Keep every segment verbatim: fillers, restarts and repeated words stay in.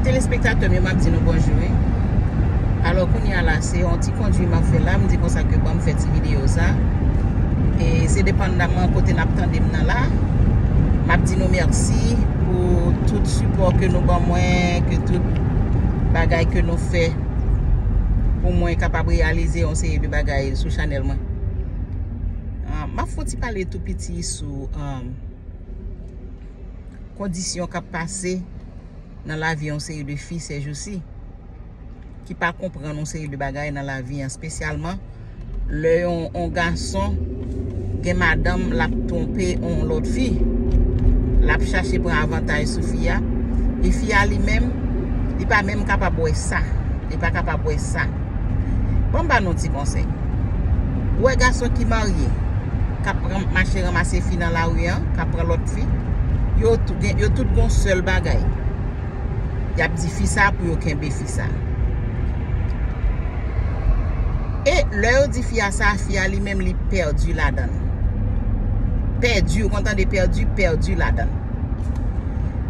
Telespektatè m yo, m ap di nou bonjou, wi. Alò, kounye a la, se yon ti kondwi m ap fè la. M di konsa ke ban m fè ti videyo sa. E se depandaman kote n ap tande m nan la. M ap di nou mèsi pou tout sipò ke nou ban mwen, ke tout bagay ke nou fè pou mwen kapab reyalize yon seri de bagay sou chanèl mwen. Ah, m ap fè yon ti pale tou piti sou, ah, kondisyon k ap pase nan lavi yon seri de fi sèjousi, ki pa konprann yon seri de bagay nan lavi an, espesyalman lè yon, yon gason gen madanm, l ap twonpe yon lòt fi, l ap chache pran avantaj sou fi a, e fi a li menm, li pa menm kapab wè sa, li pa kapab wè sa. Ban m ba nou ti konsèy. Ou wè gason ki marye, k ap pran, mache ranmase fi nan lari an, k ap pran lòt fi, yo tou gen, yo tout gon sèl bagay. Y ap di fi sa pou yo kenbe fi sa. E lè yo di fi a sa, fi a li menm li pèdi ladan l. Pèdi, ou konn tande pèdi, pèdi ladan l.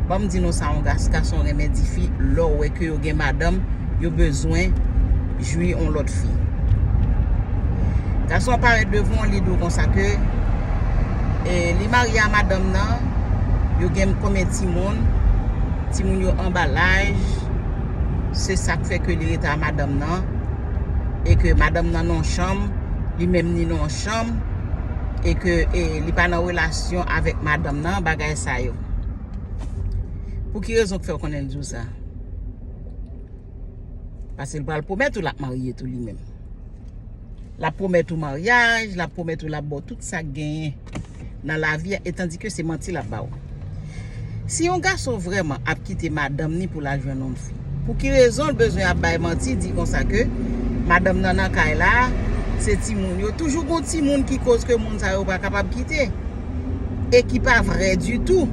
Ban m di nou sa, yon gas-, gason renmen di fi, lè w wè ke yo gen madanm, yo bezwen jwi yon lòt fi. Gason an parèt devan w, li di w konsa ke, e, li marye a madanm nan, yo gen konbyen timoun, timoun yo anba laj, se sa k fè ke li rete a madanm nan, e ke madanm nan nan yon chanm, li menm li nan yon chanm, e ke, e, li pa nan relasyon avèk madanm nan, bagay sa yo. Pou ki rezon k fè w konnen l di w sa? Paske l pral pwomèt ou l ap marye tou li menm. L ap pwomèt ou maryaj, l ap pwomèt ou l ap ba w tout sa k genyen nan lavi a, e tandike se manti l ap ba w. Si yon gason vrèman ap kite madanm ni pou l al jwenn yon fi, pou ki rezon l bezwen ap bay manti, di konsa ke madanm nan nan kay la, se timoun yo? Toujou gon timoun ki koz ke moun sa yo pa kapab kite. E ki pa vrè ditou.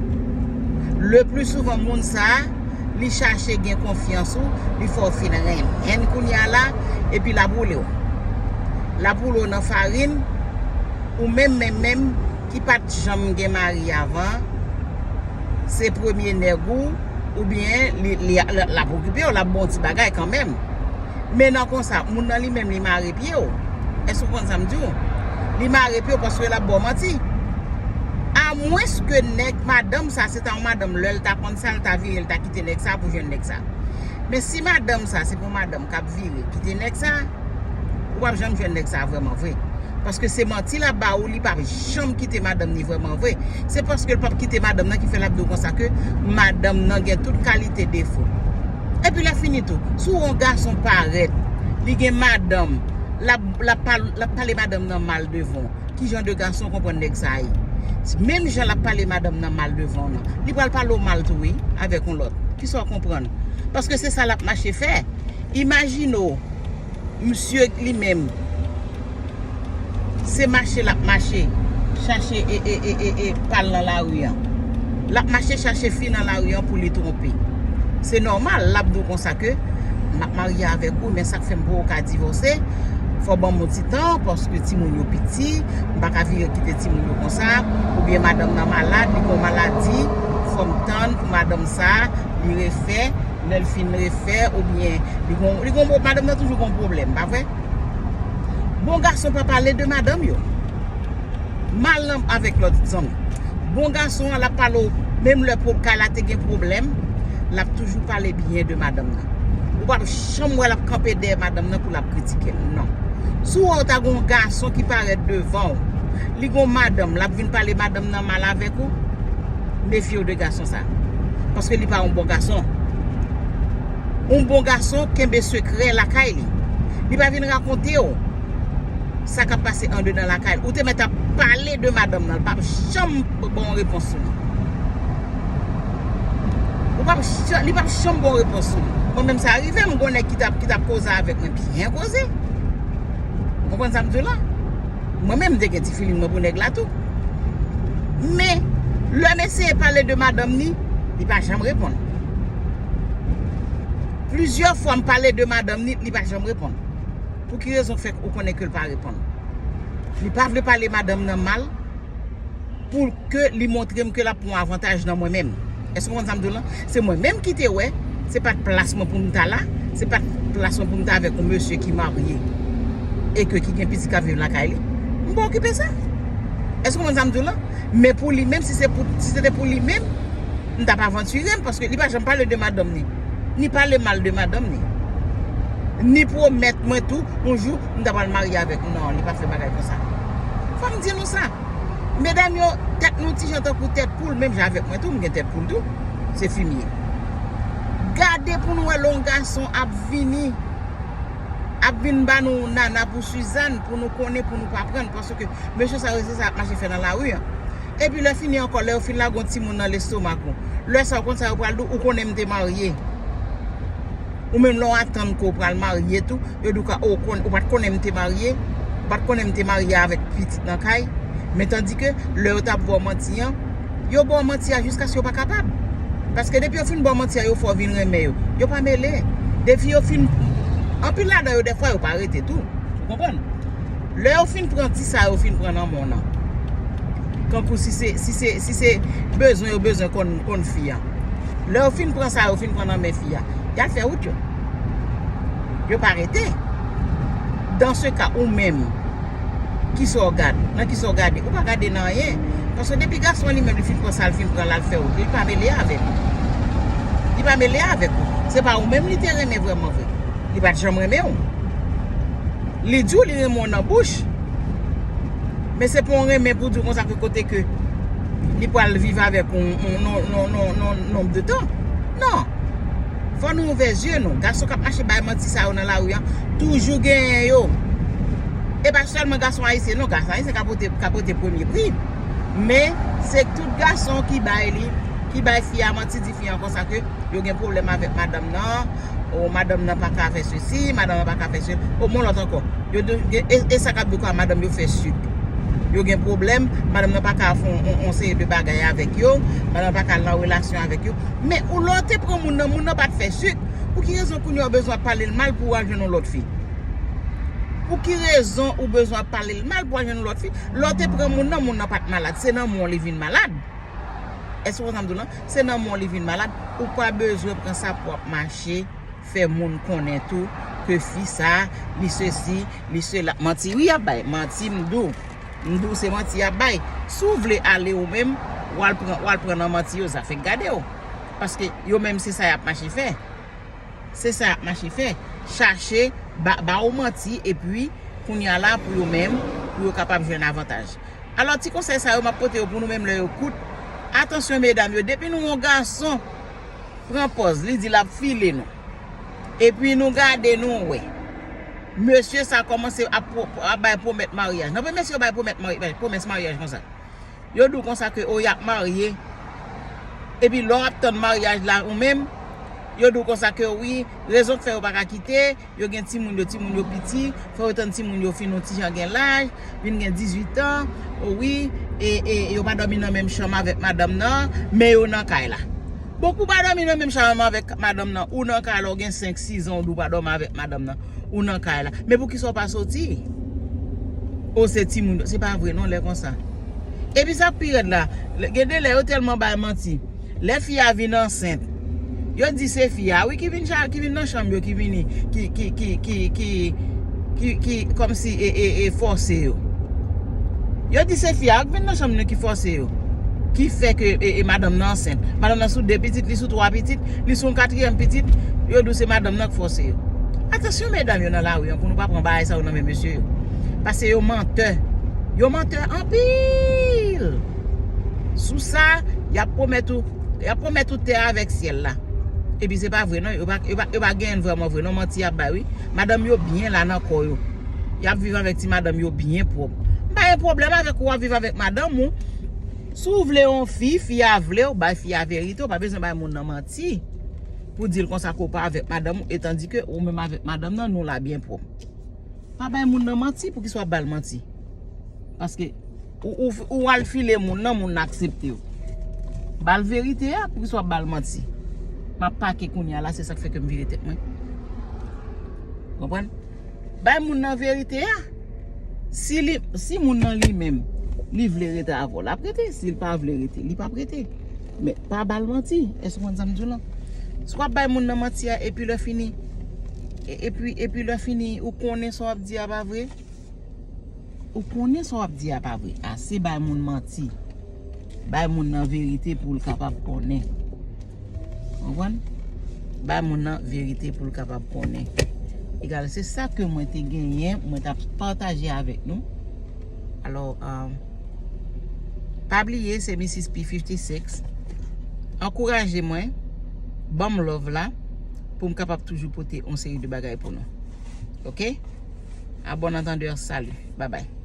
Le pli souvan, moun sa a, li chache gen konfyans ou, li fè w fin renmen l kounye a la, epi l ap woule w. L ap woule w nan farin, ou menm, menm, menm, ki pa t janm gen mari avan, se premye nèg ou, oubyen li, li, l, l ap okipe w, l ap ba w ti bagay kanmenm. Men nan konsa, moun nan li menm li mare pye w. Èske w konn sa m di w? Li mare pye w paske l ap ba w manti. Amwens ke nèg, madanm sa, se ta yon madanm, lè l ta konn sa, l ta vire, l ta kite nèg sa pou jwenn nèg sa. Men si madanm sa, se pou madanm k ap vire, kite nèg sa, ou p ap janm jwenn nèg sa vrèman vre. Paske se manti l ap ba ou, li p ap janm kite madanm ni vrèman vre. Se paske l p ap kite madanm nan ki fè l ap di w konsa ke madanm nan gen tout kalite defo. Epi lè fini tou, si w wè yon gason parèt, li gen madanm, l ap, l ap pal-, l ap pale madanm nan mal devan w, ki jan de gason w konprann nèg sa a ye? Menm jan l ap pale madanm nan mal devan w nan, li pral pale w mal tou wi, avèk yon lòt. Kisa w konprann? Paske se sa l ap mache fè. Imajine w, misye li menm, se mache l ap mache, chache e, e, e, e, e pa l nan lari an. L ap mache chache fi nan lari an pou li twonpe. Se nòmal, l ap di w konsa ke, "M ap marye avèk ou, men sa k fè m poko ka divòse, fò w ban m yon ti tan, paske timoun yo piti, m pa ka vire kite timoun yo konsa, oubyen madanm nan malad, li gen yon maladi, fò m tann pou madanm sa, li refè, lè l fin refè, oubyen li gon, li gon, madanm nan toujou gon pwoblèm, pa vre?" Bon gason pa pale de madanm yo. Mal nan avèk lòt zanmi. Bon gason an, l ap pale w, menm lè pwo-, kay la te gen pwoblèm, l ap toujou pale byen de madanm nan. Ou p ap janm wè l ap kanpe dèyè madanm nan pou l ap kritike l, non. Si w wè w ta gen yon gason ki parèt devan w, li gen yon madanm, l ap vin pale madanm nan mal avèk ou, mefye w de gason sa. Paske li pa yon bon gason. Yon bon gason kenbe sekrè lakay li. Li pa vin rakonte w sa k ap pase andedan lakay li. Ou te mèt ap pale de madanm nan, li p ap janm ba w yon repons sou li. Ou p ap jan-, li p ap janm ba w yon repons sou li. Mwen menm sa rive m, gon nèg ki t ap, ki t ap koze avèk mwen, byen koze. Ou konprann sa m di w la? Mwen menm m te gen ti feeling mwen pou nèg la tou. Men, lè m eseye pale de madanm ni, li pa janm reponn. Plizyè fwa m pale de madanm ni, li pa janm reponn. Pou ki rezon k fè ou konnen ke l pa reponn? Li pa vle pale madanm nan mal pou ke li montre m ke l ap pran avantaj nan mwen menm. Èske w konn sa m di w lan? Se mwen menm ki te wè Se pa t plas mwen pou m ta la. Se pa t plas mwen pou m ta avèk yon mesye ki marye e ke ki gen pitit k ap viv lakay li. M pa okipe sa. Èske w konprann sa m di w lan? Men pou li menm, si se pou, si se te pou li menm, m t ap avantire m, paske li pa janm pale de madanm ni. Ni pale mal de madanm ni. Ni pwomèt mwen tou, yon jou, m ta pral marye avèk. Non, li pa fè bagay konsa. Fò m di nou sa. Medam yo, tèt nou ti jan tankou tèt poul, menm jan avèk mwen tou, m gen tèt poul tou. Se fimye. Gade pou nou wè lè yon gason ap vini, ap vin ba nou nana pou Suzanne, pou nou konnen, pou nou pa prann, paske mesye sa yo, se sa y ap mache fè nan lari an. Epi lè fini ankò, lè yo fin lage yon timoun nan lestomak ou, lè sa yo konn sa yo pral di w, ou konnen m te marye. Ou menm lè w atann ke w pral marye tou, yo di w ka, ou, konn, ou pa t konnen m te marye, ou pa t konnen m te marye avèk pitit nan kay. Men tandike lè yo t ap ba w manti an, yo ba w manti a jiskaske yo pa kapab. Paske depi yo fin ba w manti a, yo fè w vin renmen yo. Yo pa mele. Depi yo fin, anpil ladan yo, dèfwa, yo pa rete tou. Ou konprann? Lè yo fin pran ti sa yo fin pran nan men w nan. Kankou si se, si se, si se bezwen yo bezwen konn, konn fi a. Lè yo fin pran sa yo fin pran nan men fi a, y al fè wout yo. Yo pa rete. Dans ce cas, ou menm, kisa w gad? Nan kisa w gade? Ou pa gade nan anyen. Paske depi gason an li menm li fin pran sa l fin pran la, l fè wout li, li pa mele avèk ou. Li pa mele avèk ou. Se pa ou menm li te renmen vrèman vre. Li pa t janm renmen w. Li di w li renmen w nan bouch. Men se pa yon renmen pou di w konsa ke kote ke li pral viv avèk ou yon, yon, yon, yon, yon nonb de tan. Non. Fò nou ouvè zye nou. Gason k ap mache bay manti sa yo nan lari an, toujou genyen yo. E pa sèlman gason ayisyen, non, gason ayisyen ka pote, ka pote premye pri. Men, se tout gason ki bay li, ki bay fi a manti, di fi an konsa ke yo gen pwoblèm avèk madanm nan, o madanm nan pa ka fè sesi, madanm nan pa ka fè se, o, yon lòt ankò. Yo de, e, e, e sa k ap di w kwa madanm yo fè sik. Yo gen pwoblèm, madanm nan pa ka fè yon, yon, yon seri de bagay avèk yo, madanm nan pa ka al nan relasyon avèk yo. Men ou lè w te pran moun nan, moun nan pa t fè sik, pou ki rezon kounye a w bezwen ap pale l mal pou w al jwenn yon lòt fi? Pou ki rezon ou bezwen ap pale l mal pou w al jwenn yon lòt fi? Lè w te pran moun nan, moun nan pa t malad, se nan men w li vin malad. Èske w konn sa m di w lan? Se nan men w li vin malad. Ou pa bezwen pran sa pou w ap mache fè moun konnen tou ke fi sa, li sesi, li sela. Manti wi y ap bay. Manti m di w. M di w se manti y ap bay. Si w vle ale ou menm, w al pran, w al pran nan manti yo, zafè k gade w. Paske yo menm se sa y ap mache fè. Se sa y ap mache fè. Chache ba, ba w manti epi kounye a la pou yo menm, pou yo kapab jwenn avantaj. Alò, ti konsèy sa yo m ap pote yo pou nou menm lè yo kout. Atansyon medam yo, depi nou wè yon gason pran pòz, li di l ap file nou. Epi nou gade, nou wè mesye sa kòmanse ap pwo-, ap bay pwomèt maryaj. Nan premye mesye yo bay pwomèt maryaj, pwomès maryaj konsa. Yo di w konsa ke o y ap marye. Epi lè w ap tann maryaj la ou menm, yo di w konsa ke wi, rezon k fè yo pa ka kite, yo gen timoun yo, timoun yo piti, fò yo tann timoun yo fin yon ti jan gen laj, vin gen dizuit an, o wi, e, e yo pa dòmi nan menm chanm avèk madanm nan, men yo nan kay la. Bon, pou w pa dòmi nan menm chanm avèk madanm nan, ou nan kay la, ou gen senk, sis an, ou di w pa dòmi avèk madanm nan, ou nan kay la. Men poukisa w pa soti? O se timoun, se pa vre non, lè konsa. Epi sa k pi rèd la, lè, gen de lè yo tèlman bay manti. Lè fi a vin ansent, yo di se fi a wi ki vin cha-, ki vin nan chanm yo, ki vini, ki, ki, ki, ki, ki, ki, ki, kòmsi, e, e, e, fòse yo. Yo di se fi a wi ki vin nan chanm yo ki fòse yo. Ki fè ke, e, e, madanm nan ansent. Madanm nan sou de pitit, li sou twa pitit, li sou yon katriyèm pitit, yo di w se madanm nan k fòse yo. Atansyon medam yo nan lari an, pou nou pa pran bagay sa yo nan men mesye yo. Paske yo mantè. Yo mantè anpil. Sou sa, y ap pwomèt ou, y ap pwomèt ou tè avèk syèl la. Epi se pa vre non, yo pa, yo pa, yo pa genyen vrèman vre non, manti y ap bay wi. Madanm yo byen la nan kò yo. Y ap viv avèk ti madanm yo byen pwòp. M pa gen pwoblèm avèk ou ap viv avèk madanm ou. Si w vle yon fi, fi a vle w, bay fi a verite, w pa bezwen bay moun nan manti. Pou di l konsa ke w pa avèk madanm ou, etandike ou menm avèk madanm nan, nou la byen pwòp. Pa bay moun nan manti, poukisa w ap ba l manti? Paske ou, ou, ou al file moun nan, moun nan aksepte w. Ba l verite a, poukisa w ap ba l manti? M ap pake kounye a la, se sa k fè ke m vire tèt mwen. Konprann? Bay moun nan verite a. Si li, si moun nan li menm, li vle rete avè w, l ap rete. Si l pa vle rete, li p ap rete. Men pa ba l manti. Èske w konn sa m di w lan? Si w ap bay moun nan manti a, epi lè fini, e- epi, epi lè fini, ou konnen sa w ap di a pa vre. Ou konnen sa w ap di a pa vre. Ase bay moun manti. Bay moun nan verite pou l kapab konnen. Konprann? Bay moun nan verite pou l kapab konnen. Egal, se sa ke mwen te genyen, mwen t ap pataje avèk nou. Alò, um, pa bliye, se Misis P fifty six. Ankouraje mwen, ban m love la, pou m kapab toujou pote yon seri de bagay pou nou. Oke? A bon antandè, salut. Bye bye.